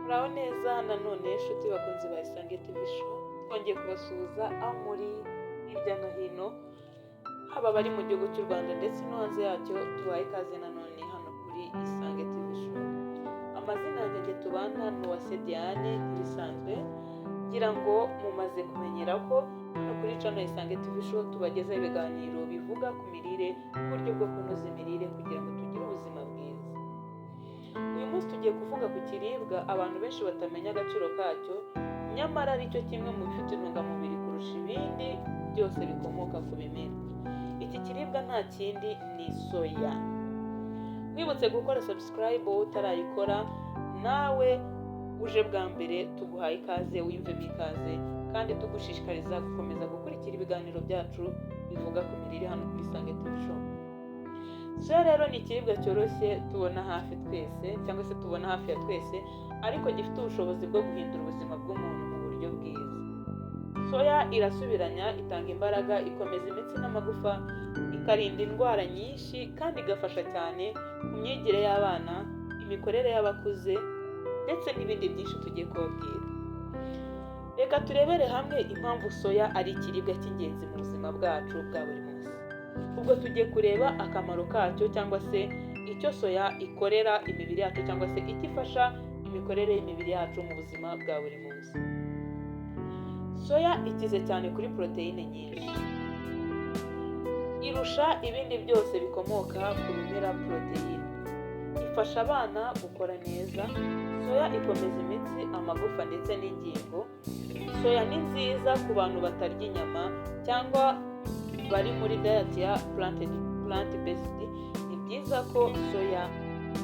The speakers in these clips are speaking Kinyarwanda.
Muraho neza nanone, inshuti bakunzi ba Isange TV Show. Twongeye kubasuhuza aho muri hirya no hino, haba abari mu gihugu cy'u Rwanda ndetse no hanze yacyo. Tubaye ikaze nanone hano kuri Isange TV Show. Amazina yanjye njye tubana ni Uwase Diane nk'ibisanzwe. Ngira ngo mumaze kumenyera ko hano kuri channel Isange TV Show tubagezaho ibiganiro bivuga ku mirire n'uburyo bwo kunoza imirire kugira ngo tugire ubuzima bwiza. Uyu munsi tugiye kuvuga ku kiribwa abantu benshi batamenya agaciro kacyo, nyamara aricyo kimwe mu bifite intungamubiri kurusha ibindi byose bikomoka ku bimera. Iki kiribwa nta kindi, ni soya. Mwibutse gukora subscribe wowe utarayikora. Nawe uje bwa mbere, tuguhaye ikaze, wiyumvemo ikaze, kandi tugushishikariza gukomeza gukurikira ibiganiro byacu bivuga ku mirire hano kuri Isange TV Show. Soya rero ni ikiribwa cyoroshye tubona hafi twese, cyangwa se tubona hafi ya twese, ariko gifite ubushobozi bwo guhindura ubuzima bw'umuntu mu buryo bwiza. Soya irasubiranya, itanga imbaraga, ikomeza imitsi n'amagufa, ikarinda indwara nyinshi, kandi igafasha cyane ku myigire y'abana, imikorere y'abakuze, ndetse n'ibindi byinshi tugiye kubabwira. Reka turebere hamwe impamvu soya ari ikiribwa cy'ingenzi mu buzima bwacu bwa buri munsi. Ubwo tugiye kureba akamaro kacyo, cyangwa se icyo soya ikorera imibiri yacu, cyangwa se icyo ifasha imikorere y'imibiri yacu mu buzima bwa buri munsi. Soya ikize cyane kuri poroteyine nyinshi, irusha ibindi byose bikomoka ku bimera poroteyine. Ifasha abana gukora neza. Soya ikomeza imitsi, amagufa ndetse n'ingingo. Soya ni nziza ku bantu batarya inyama cyangwa bari muri diet ya plant based. Ni byiza ko soya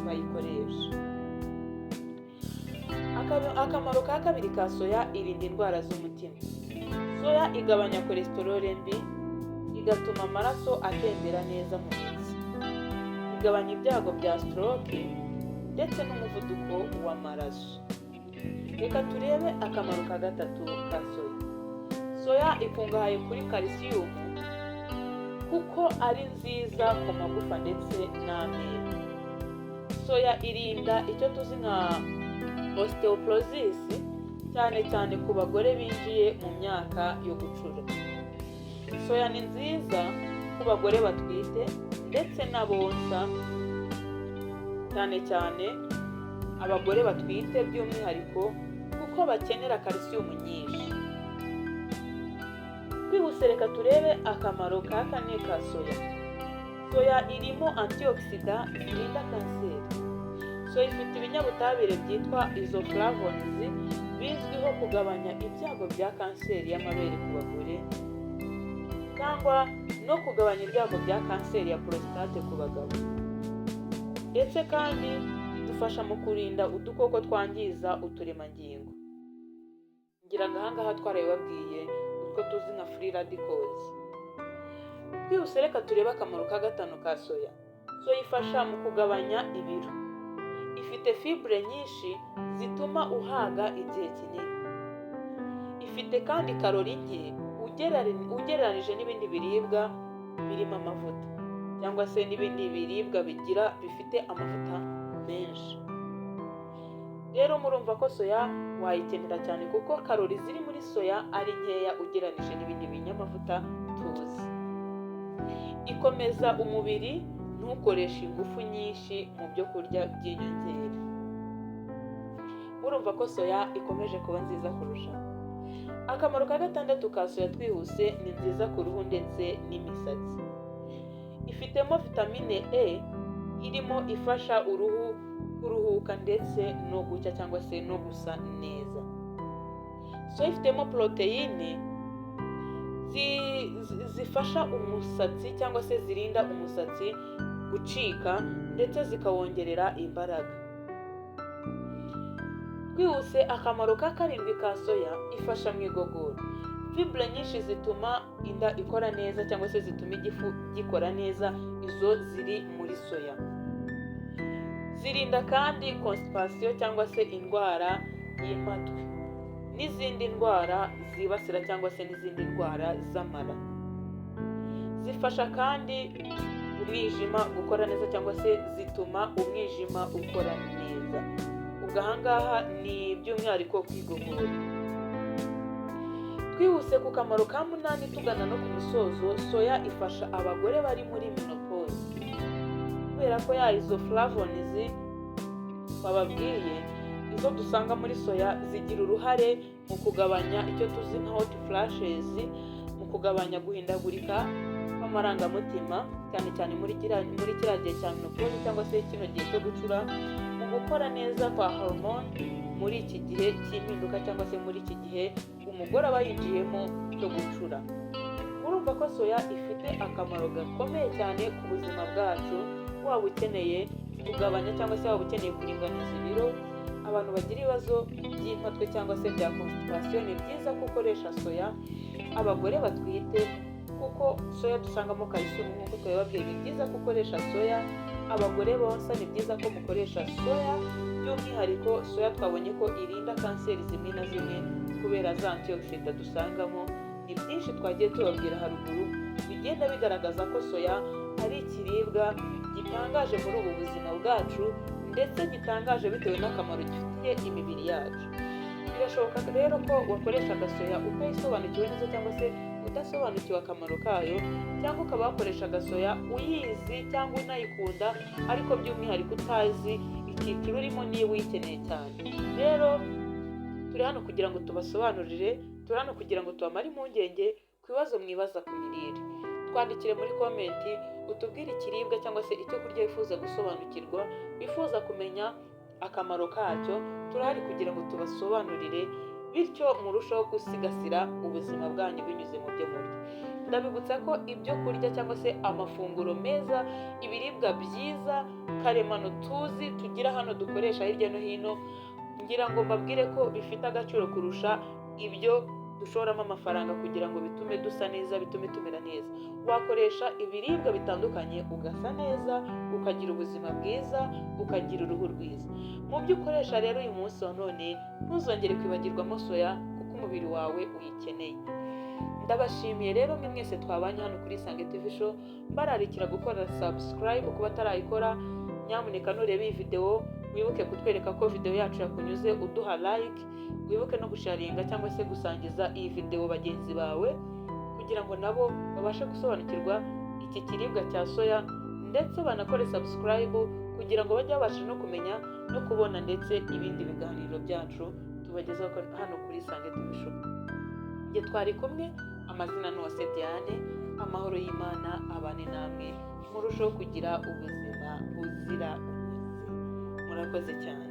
bayikoresha. Akamaro ka kabiri ka soya: irinda indwara z'umutima. Soya igabanya cholesterol mbi, igatuma amaraso atembera neza mu mitsi, igabanya ibyago bya stroke ndetse n'umuvuduko w'amaraso. Reka turebe akamaro ka gatatu ka soya. Soya ikungahaye kuri kalisiyumu, kuko ari nziza ku magufa ndetse n'amenyo. Soya irinda icyo tuzi nka osteoporosis, cyane cyane ku bagore binjiye mu myaka yo gucura. Soya ni nziza ku bagore batwite ndetse n'abonsa, cyane cyane abagore batwite by'umwihariko, kuko bakenera kalisiyumu nyinshi. Twihuse, reka turebe akamaro ka kane ka soya. Soya irimo antioxidant zirinda kanseri. Soya ifite ibinyabutabire byitwa isoflavones, bizwiho kugabanya ibyago bya kanseri y'amabere ku bagore, cyangwa no kugabanya ibyago bya kanseri ya prostate ku bagabo. Ndetse kandi idufasha mu kurinda udukoko twangiza uturemangingo. Ngira ngo ahangaha twarabibabwiye, utwo tuzi nka free radicals. Twihuse, reka turebe akamaro ka gatanu ka soya. Soya ifasha mu kugabanya ibiro. Ifite fibre nyinshi zituma uhaga igihe kinini. Ifite kandi karori nke ugereranije n'ibindi biribwa birimo amavuta, cyangwa se n'ibindi biribwa bigira bifite amavuta menshi. Rero murumva ko soya wayikenera cyane, kuko karori ziri muri soya ari nkeya ugereranije n'ibindi binyamavuta tuzi. Ikomeza umubiri, ntukoreshe ingufu nyinshi mu byo kurya by'inyongera. Murumva ko soya ikomeje kuba nziza kurushaho. Akamaro ka gatandatu ka soya twihuse: ni nziza ku ruhu ndetse n'imisatsi. Ifitemo vitamine E irimo ifasha uruhu kuruhuka ndetse no gucya, cyangwa se no gusa neza. Soya ifitemo poroteyine zifasha umusatsi, cyangwa se zirinda umusatsi gucika, ndetse zikawongerera imbaraga. Twihuse, akamaro ka karindwi ka soya: ifasha mu igogora. Fibre nyinshi zituma inda ikora neza, cyangwa se zituma igifu gikora neza, izo ziri muri soya. Zirinda kandi constipation, cyangwa se indwara y'impatwe, n'izindi ndwara zibasira, cyangwa se n'izindi ndwara z'amara. Zifasha kandi umwijima gukora neza, cyangwa se zituma umwijima ukora neza. Ubwo Ubwo ahangaha ni by'umwihariko kwigogora. Twihuse ku kamaro ka munani, tugana no ku musozo. Soya ifasha abagore bari muri menopause, kubera ko ya isoflavones twababwiye, izo dusanga muri soya, zigira uruhare mu kugabanya icyo tuzi nka hot flashes, mu kugabanya guhindagurika kw'amarangamutima, cyane cyane muri kiriya gihe cya menopause cyangwa se kino gihe cyo gucura, mu gukora neza kwa hormone muri iki gihe cy'impinduka cyangwa se muri iki gihe umugore aba yinjiyemo cyo gucura. Urumva ko soya ifite akamaro gakomeye cyane ku buzima bwacu, waba ukeneye kugabanya cyangwa se waba ukeneye kuringaniza ibiro. Abantu bagira ibibazo by'impatwe cyangwa se bya constipation, ni byiza ko ukoresha soya. Abagore batwite, kuko soya dusangamo calcium nk'uko twabibabwiye, ni byiza ko ukoresha soya. Abagore bonsa, ni byiza ko mukoresha soya. By'umwihariko soya twabonye ko irinda kanseri zimwe na zimwe kubera za antioxidant dusangamo. Ni byinshi twagiye tubabwira haruguru bigenda bigaragaza ko soya ari ikiribwa gitangaje muri ubu buzima bwacu, ndetse gitangaje bitewe n'akamaro gifitiye imibiri yacu. Birashoboka rero ko wakoreshaga soya utayisobanukiwe neza cyangwa se udasobanukiwe akamaro kayo, cyangwa ukaba wakoreshaga soya uyizi cyangwa unayikunda, ariko by'umwihariko utazi icyiciro urimo niba uyikeneye cyane. Rero turi hano kugira ngo tubasobanurire, turi hano kugira ngo tubamare impungenge ku bibazo mwibaza ku mirire. Twandikire muri comment, utubwire ikiribwa cyangwa se icyo kurya wifuza gusobanukirwa, wifuza kumenya akamaro kacyo. Turahari kugira ngo tubasobanurire, bityo murusheho gusigasira ubuzima bwanyu binyuze mu byo murya. Ndabibutsa ko ibyo kurya cyangwa se amafunguro meza, ibiribwa byiza karemano tuzi tugira hano, dukoresha hirya no hino, ngira ngo mbabwire ko bifite agaciro kurusha ibyo dushoramo amafaranga kugira ngo bitume dusa neza, bitume tumera neza. Wakoresha ibiribwa bitandukanye ugasa neza, ukagira ubuzima bwiza, ukagira uruhu rwiza. Mu byo ukoresha rero uyu munsi wa none, ntuzongere kwibagirwamo soya, kuko umubiri wawe uyikeneye. Ndabashimiye rero mwe mwese twabanye hano kuri Isange TV Show, mbararikira gukora subscribe ku batarayikora. Nyamuneka nureba iyi video, wibuke kutwereka ko video yacu yakunyuze uduha like. Wibuke no gusharinga cyangwa se gusangiza iyi video bagenzi bawe, kugira ngo nabo babashe gusobanukirwa iki kiribwa cya soya, ndetse banakore subscribe kugira ngo bajye babasha no kumenya no kubona ndetse ibindi biganiro byacu tubagezaho hano kuri Isange TV Show. Njye twari kumwe, amazina ni Uwase Diane. Amahoro y'Imana abane namwe, murusheho kugira ubuzima buzira umuze. Murakoze cyane.